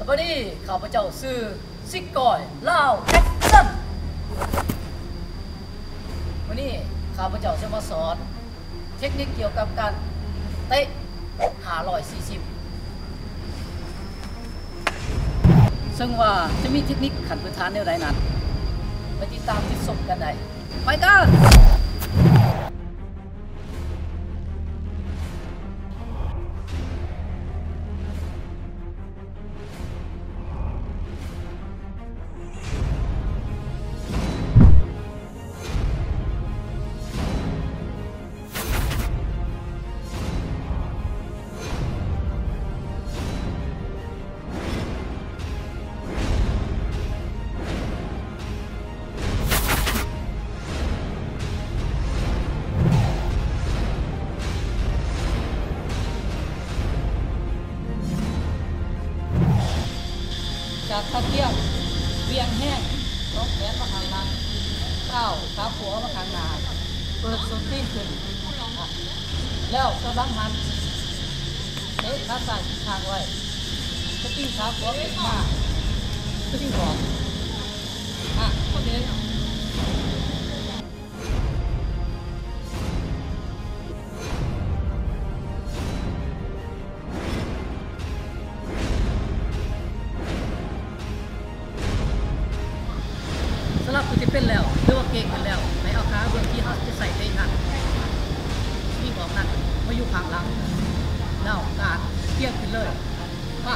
ສະບາຍດີ, ຂ້າພະເຈົ້າຊື່ ຊິກອຍ ລາວ ແອັກຊັນ. ມື້ນີ້ຂ້າພະເຈົ້າຈະມາສອນເທັກນິກກ່ຽວກັບການເຕະຫ້າຮ້ອຍສີ່ສິບ ເຊິ່ງວ່າຈະມີເທັກນິກຂັ້ນພື້ນຖານແນວໃດນັ້ນ, ໄປຕິດຕາມຕິດຊົມກັນໄດ້. ໄປກັນ! ຈາກທ່າທ່ຽງ, ຫວ່ຽງແຮງ ສອງແຂນມາຂ້າງຫຼັງ, ກ້າວຂາຂວາມາຂ້າງໜ້າ, ເປີດສົ້ນຕີນຂຶ້ນ, ແລ້ວກຳລັງຫັນ ເຕະຂາຊ້າຍທີ່ຄ້າງໄວ້, ສະປຣິງຂາຂວາຂຶ້ນມາ, ສະປຣິງອອກ. ສຳລັບຜູ້ທີ່ເປັນແລ້ວ ຫຼືວ່າເກັ່ງຂຶ້ນແລ້ວ, ໃຫ້ເອົາຂາເບື້ອງທີ່ເຮົາຈະໃຊ້ເຕະນັ້ນ ສະປຣິງອອກນັ້ນ ມາຢູ່ຂ້າງຫຼັງ ແລ້ວກາດພຽງຂຶ້ນເລີຍ. ປະ.